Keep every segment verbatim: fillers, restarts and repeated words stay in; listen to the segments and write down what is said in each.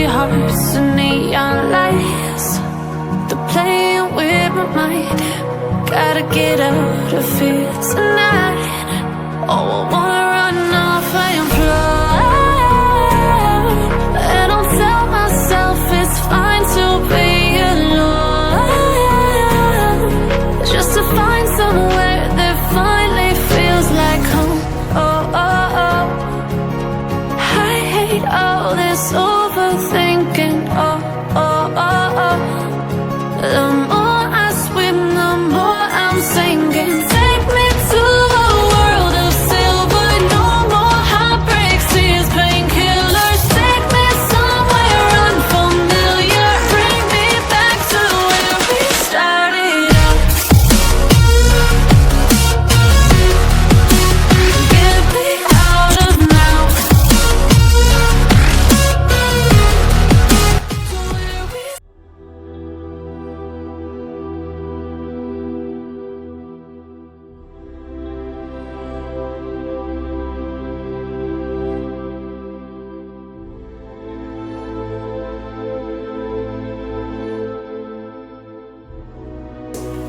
Hearts and neon lights, they're playing with my mind. Gotta get out of here tonight. Oh, I wanna run off and fly. And I'll tell myself it's fine to be alone. Just to find somewhere that finally feels like home. Oh, oh, oh. I hate all this overthinking. Oh, oh, oh, oh. The more I swim, the more I'm sinking. Take me to a world of silver. No more heartbreaks, tears, painkillers. Take me somewhere unfamiliar. Bring me back to where we started out. Get me out of now.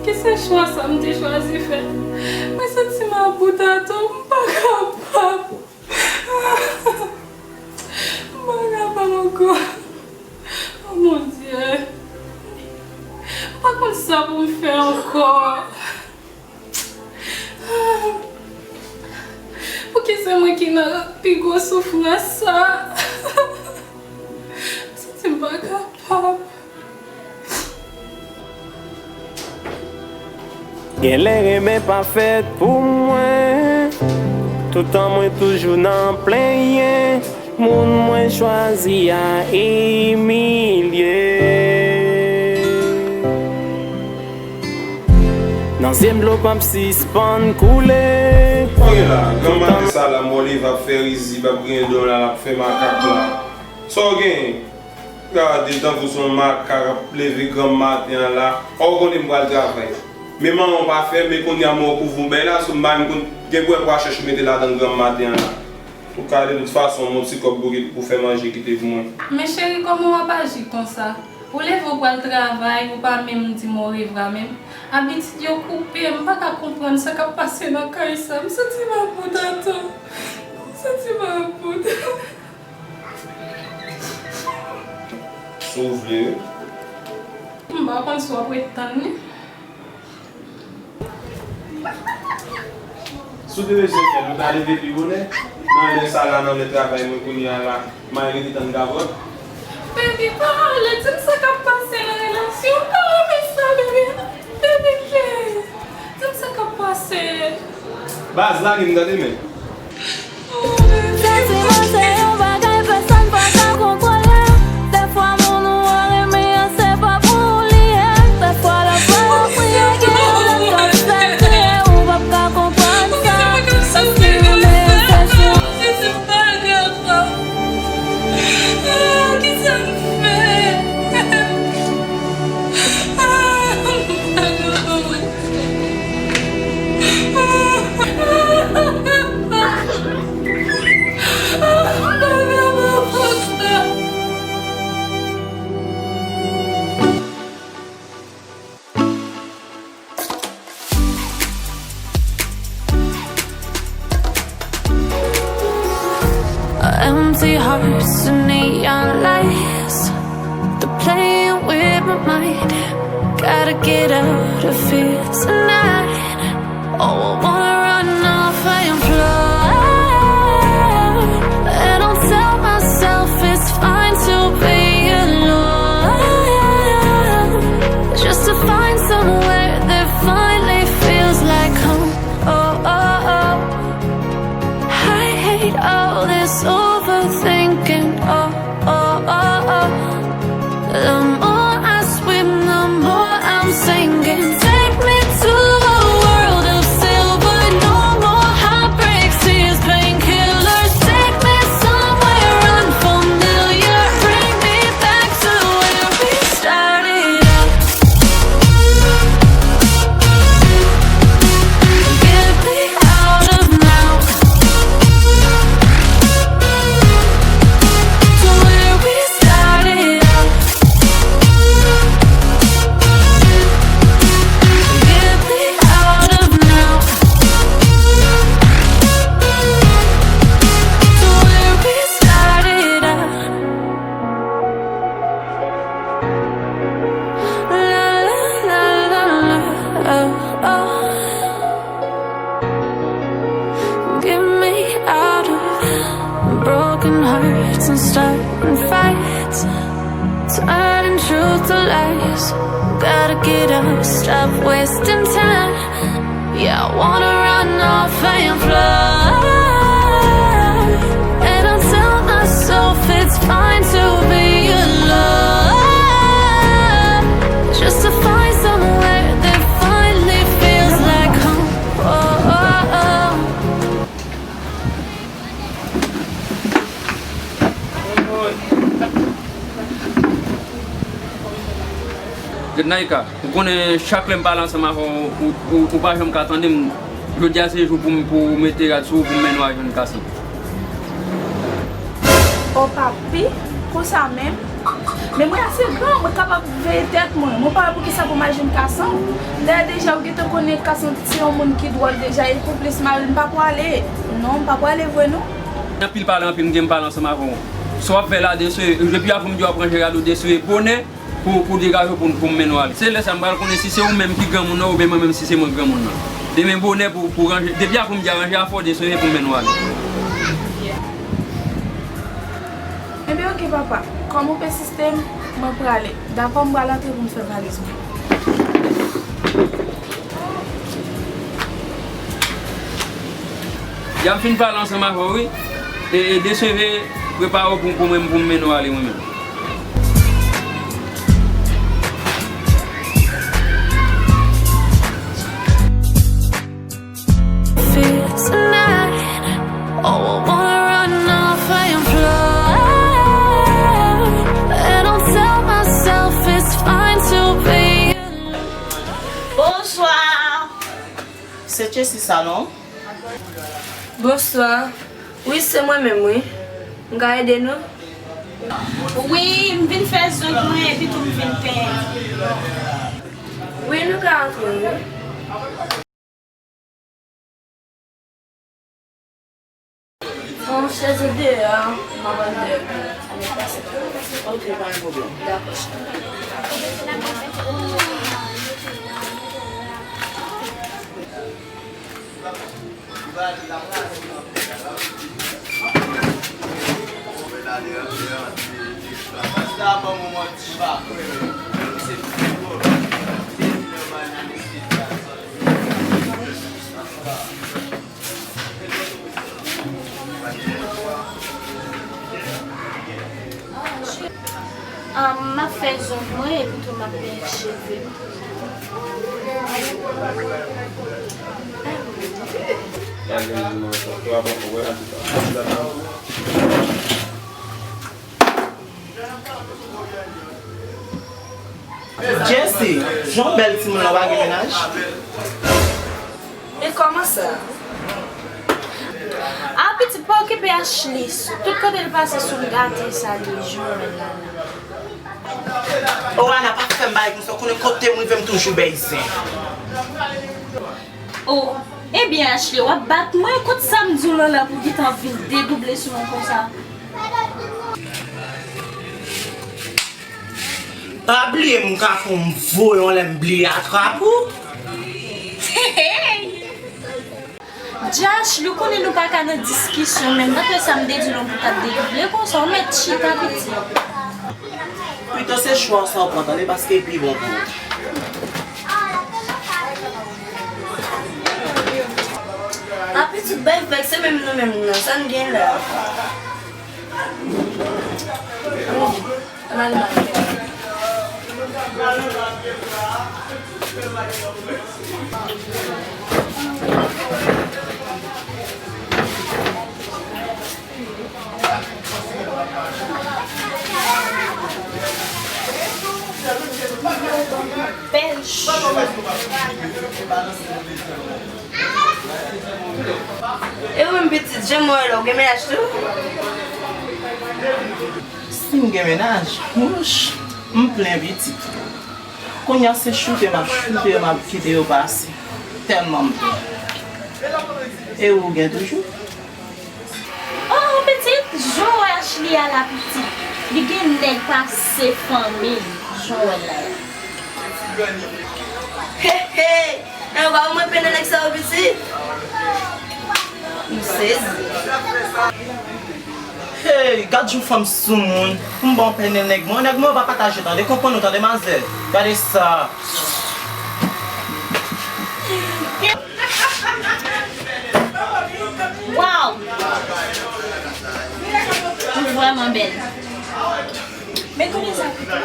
Ki se chwa sa m te chwazi fè? Mwen santi m about atò, m pa kapab. M pa kapab ankò. Oh mon Dieu. M pa konn sa pou m fè ankò. Pouki se mwen ki nan pi gwo soufrans sa? M santi m pa kapab. Genlè renmen pa fèt pou mwen. Toutan mwen toujou nan plenyen. Moun mwen chwazi a imilye. Nan zye m dlo p ap sispann koule. Sa w gen la? Granm maten sa la, m wè w leve ap fè rizib, ap griyen dan w la, l ap fè makak la. Sa w gen? Gade tankou se yon makak ap leve granm maten an la. Ò, w konnen m pral travay. Men manman w pa fè, men kounye a m wè w kouvri yon bèy la, sou m bay m konn gen gwèpwa chèch ou mete ladan granm maten an la. Ou ka de tout fason, yon ti kòb pou, pou fè manje kite pou mwen. Men cheri, kòman w ap aji konsa? Ou leve w pral travay, ou pa menm di m orevwa menm. Abitid yo koupe, m pa ka konprann sa k ap pase nan kay sa. M santi m about atò. M santi m about. Si w vle, wi. M pa konn si w ap ret tann li. Si w te bezwen fè l, ou ta leve pi bonè. Nan lè sa la, nan lè travay mwen kounye a la, m al rete tann gavòt. Baby, pa ale, di m sa k ap pase nan relasyon. M pa renmen sa, baby. Baby, please. Di m sa k ap pase. Baz, lage m tande, men. Santiman se yon bagay pèsonn pa ka kontwole. Dèfwa moun ou an renmen an se pa pou ou li ye. Dèfwa lè w fè yon priye gen yon lòt k ap fè l kriye. Ou p ap ka konprann sa. Èske yon nèg fè sou Empty hearts and neon lights, they're playing with my mind. Gotta get out of here tonight. Oh, I wanna run off and fly. And I'll tell myself it's fine to be alone. Just to find somewhere that finally feels like home. Oh, oh, oh. I hate all this overthinking. Oh, oh, oh, oh. The more I swim, the more I'm sinking. Take me to a world of silver. No more heartbreaks, tears, painkillers. Take me somewhere unfamiliar. Bring me back to where we started out. Get me out of now. To where we started. Truth or lies, gotta get up, stop wasting time. Yeah, I wanna run off and fly. And I'll tell myself it's fine to be alone. Just to find somewhere that finally feels like home. Oh, oh, oh. Naika, ou konnen chak lè m pale ansanm avè w, ou, ou, ou pa janm ka tande m. Jodi a se jou pou m, pou w mete rad sou ou, pou m mennen w al jwenn Kasan. O papi, konsa menm? Men mwen ase gran, mwen kapab veye tèt mwen. Mwen pa wè poukisa pou m al jwenn Kasan. Dayè deja ou gentan konnen Kasan se yon moun ki dwòl deja, e pou plis mari m pa pwale. Non, m pa pwale vre non. Anpil pale, anpil m gen m pale ansanm avè w. Sa w ap fè la, desire, depi apre m di w ap ranje rad ou, desire bonè pou, pou degaje w pou, pou m mennen w ale. Se lè sa m pral konnen si se ou menm ki granmoun nan oubyen mwen menm si se mwen granmoun nan. Demen bonè pou, pou ranje, depi apre m di a ranje afè w, desire pou m mennen w ale. Ebyen oke papa, kòm ou pèsiste, mwen prale. Dakò, m pral antre pou m fè valiz mwen. Ya m fin pale ansanm avè w wi. E, e desire, prepare w pou, pou mwen, pou m mennen w ale mwen menm. Feel tonight. Oh, I wanna run off and fly. And I'll tell myself it's fine to be alone. Bonswa. Se Chessy sa non? Bonswa. Wi, se mwen menm wi. M ka ede nou? Wi, m vin fè zong mwen epi tou m vin penyen. Wi, nou ka antre wi. Bon, chèz deyò a, m ap al deyò pou nou pase. Ok, pa gen pwoblèm. Dakò, cheri. Ah, m ap fè zong mwen epi tou m ap penyen cheve m. Jesse, jan w bèl timoun la, w pa gen mennaj? E kòman sa? A pitit, pa okipe Ashley. Tout kote l pase sou l gate sa li jwenn la. O Ana, pa fè m bagay konsa, w konnen kote m rive m toujou bèy zen. O, ebyen Ashley, w ap bat mwen? Kot sa m di w lan la pou w gentan vin dedouble sou mwen konsa? Pa bliye m ka fè yon voyon lè m bliye atrap ou. Hey! Dja Ashley, ou konnen nou pa ka nan diskisyon, menm dapre sa m te di w lan pou w t ap dedouble konsa, ou mèt chita pitit. Pito se chwa sa w pran tande, paske e pi bon pou ou. A pitit bay vèk, se menm nou menm nan, sa n gen la? Ann ale. Pèch. E ou menm pitit, jan m wè w la, ou gen mennaj tou? Si m gen mennaj, wouch, m plen pitit. Kounye a se choute m ap choute yo, m ap kite yo pase. Tèlman m plen. E ou gen toujou? Oh, pitit, jan w wè Ashley a la pitit. Li gen nèg pase fanmi, jan w wè l la. Hey, hey! Nan ba mwen pene nèg sa yo pitit. M sezi. Hey, gad yon fanm soumoun. Pou m ba w pènèl nèg mwen. Nèg mwen yo pa pataje tande. Konprann ou tande, manzè. Gade sa. Wow! Ou vrèman bèl. Men konbyen sa koute?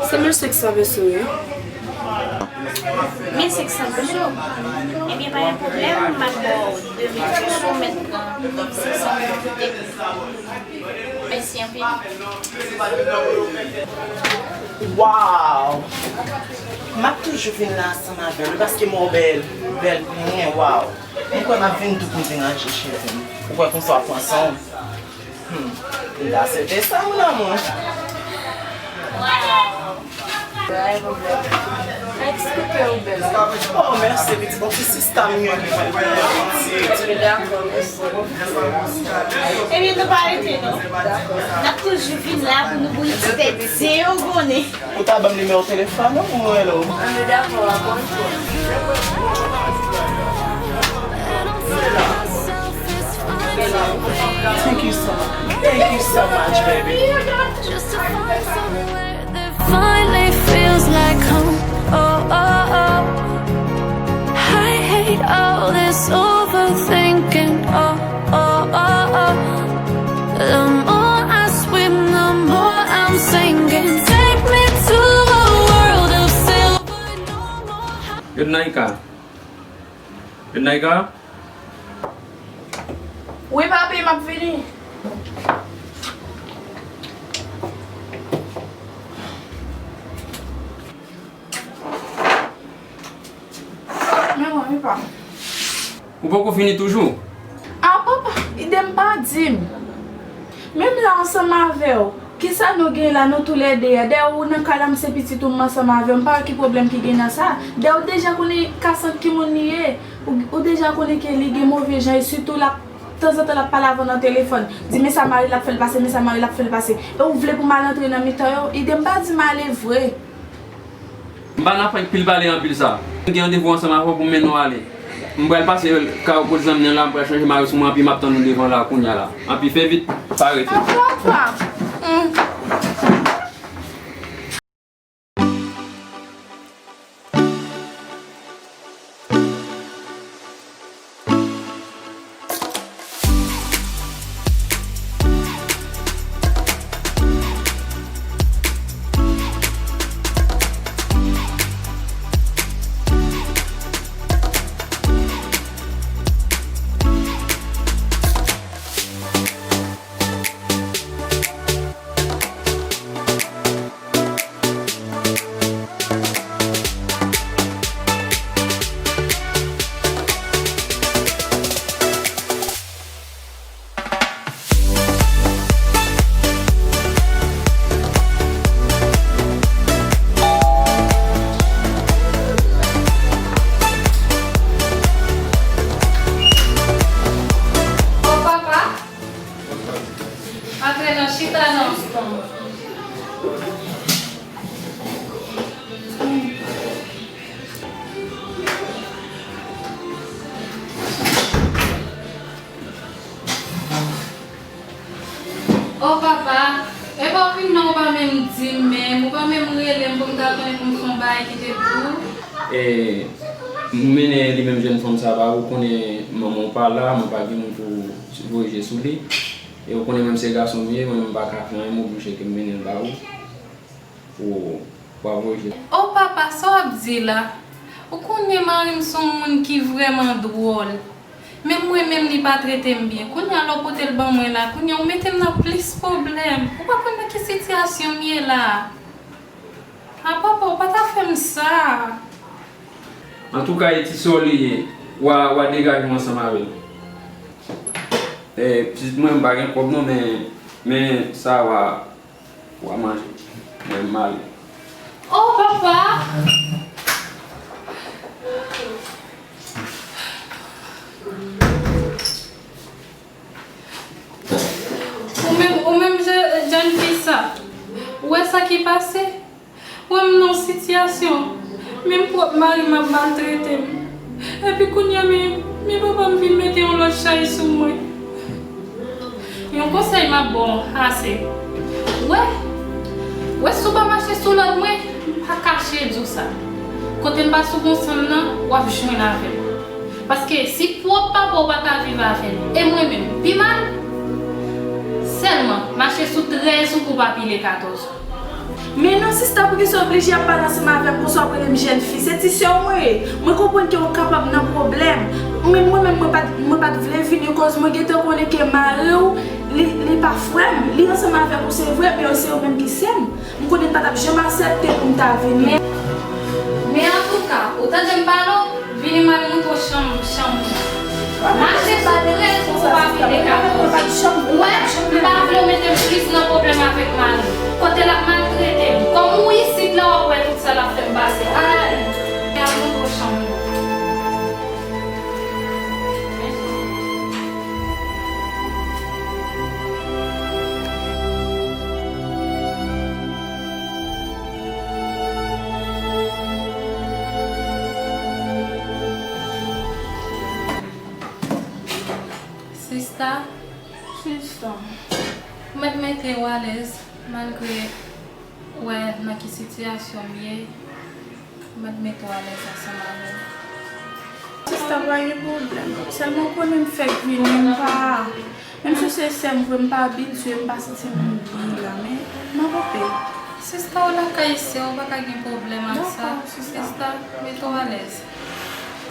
Se mil senk san peso, wi. Mil senk san peso? Ebyen, pa gen pwoblèm, m ap ba w de mil peso, w mèt pran mil senk san pou koute. Mèsi anpil. Waw! M ap toujou vin la ansanm avè w, wi, paske m wè w bèl, bèl, byen, waw. M kwè m ap vin tou pou m vin ranje cheve m. Ou kwè konsa w ap pran san w? Hmm. M ta swete sa, mon amour. Wow. Ay, bon, bon. Ay, ti koupe ou bèl. Oh, mèsi, pitit. Bon, ti sista m yo ki fè l byen, pitit. Dakò, mèsi. Ebyen, nou pa rete, non. N ap toujou vin la pou nou bouyi ti tèt zen yo konnen. Ou ta ban m nimewo telefòn ou pou mwen rele w? An, nou dakò, a konn. Thank you so much. Thank you so much, baby. Just to find somewhere that finally feels like home. Oh, oh, oh. I hate all this overthinking. Oh, oh, oh, oh. The more I swim, the more I'm sinking. Take me to a world of silver, no more. Good night, Ka. Good night, Ka. Wi, papi, m ap vini. Men mwen, wi, pa. Ou poko fini toujou? A, papa, ide m pa di m. Menm la ansanm avè w, kisa nou gen la, nou toulède a? Dayè ou nan kay la, m se pitit ou, m ansanm avè w, m pa wè ki pwoblèm ki gen nan sa. Dayè ou deja konnen ka sant ki moun li ye. Ou, ou deja konnen ke li gen move jan, e sitou l ap, tanzantan l ap pale avè w nan telefòn. Di men sa mari l ap fè l pase, men sa mari l ap fè l pase. E ou vle pou m al antre nan mitan yo? Ide m pa di m ale vre. M pa nan fè anpil pale anpil sa. M gen randevou ansanm avè w pou m mennen w ale. M pral pase kay ou kot zanmi an la, m pral chanje mayo sou mwen, anpi m ap tann ou devan la kounya la. Anpi fè vit, pa rete. Papa, papa. Mm. O papa, antre non, chita non. O papa, epa w vin non, ou pa menm di m menm, ou pa menm rele m pou m ta konnen pou m fè yon bagay ki te pou ou. E, m mennen li menm jèn fanm sa ba ou, konnen manman w pa la, mwen pa gen moun pou voye je sou li. E ou konnen menm se gason m ye, mwen menm m pa ka fè anyen, m oblije ke m mennen l ba ou. Ou pa voye. O papa, sa w ap di la? Ou konnen mari m se yon moun ki vrèman dwòl. Menm mwen menm, li pa trete m byen. Kounye a, lè w pote l ban mwen la, kounye a, ou mete m nan plis pwoblèm. Ou pa konn nan ki sitiyasyon m ye la. A papa, ou pa ta fè m sa. Antouka, e ti sè w li ye, w a, w a degaje w ansanm avè l. E, pitit mwen, m pa gen kòb non, men, men sa w a, w a manje. Mwen, m ale. O papa! Ou menm, ou menm je-, jèn fi sa, ou wè sa ki pase? Wè m nan yon sitiyasyon, menm pwòp mari m ap maltrete m. Epi kounye a, men, men papa m vin mete yon lòt chay sou mwen. Yon konsèy m ap ba w a se, wè, wè si w pa mache sou lòd mwen, m pa kache di w sa. Kote n pa sou konsanm nan, w ap jwenn avè m. Paske si pwòp papa w pa ka viv avè l, e mwen menm, pi mal, sèlman mache sou trèz ou pou w pa pile katòz ou. Men non sista, poukisa w oblije ap pale ansanm avè m konsa, w ap rele m jèn fi? Se ti sè w mwen ye. Mwen konprann ke w kapab nan pwoblèm. Men mwen menm, mwen pa t, mwen pa t vle vini koz mwen gentan konnen ke mari w, li, li pa frè m. Li ansanm avèk ou, se vre, men se yo menm ki sè m. M konnen l pa t ap janm aksepte pou m ta vini. Men, men antouka, ou tande m pale w? Vini m al montre w chanm, chanm ou. Mache sou trèz pou w pa vin dekale. Ou wè, m pa vle w mete m plis nan pwoblèm avèk mari m. Kote l ap maltrete m. Kòm ou isit la, w ap wè tout sa l ap fè m pase. Al ale. Vini al montre w chanm ou. Sista. Sista. Mwen mete w alèz, malgre w wè nan ki sitiyasyon m ye, mwen mete w alèz ansanm avè m. Sista, pa gen pwoblèm. Sèlman konnen m fèk vini, m pa, menm si se sè m vre, m pa abitye, m pa santi m byen la, men m ap ope. Sista, w lakay sè w, pa ka gen pwoblèm ak sa. Dakò, sista. Sista, mete w alèz.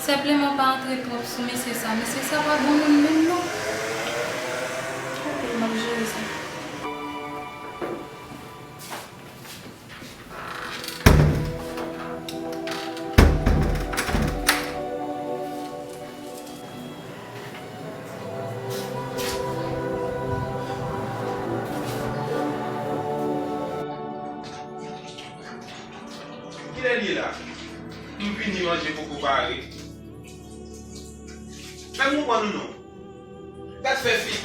Senpleman pa antre twòp sou mesye sa. Mesye sa pa bon moun menm non. Ok, m ap jere sa. Kilè l ye la? M vini, manje poko pare. Fè m konprann ou non. Gad fè fi.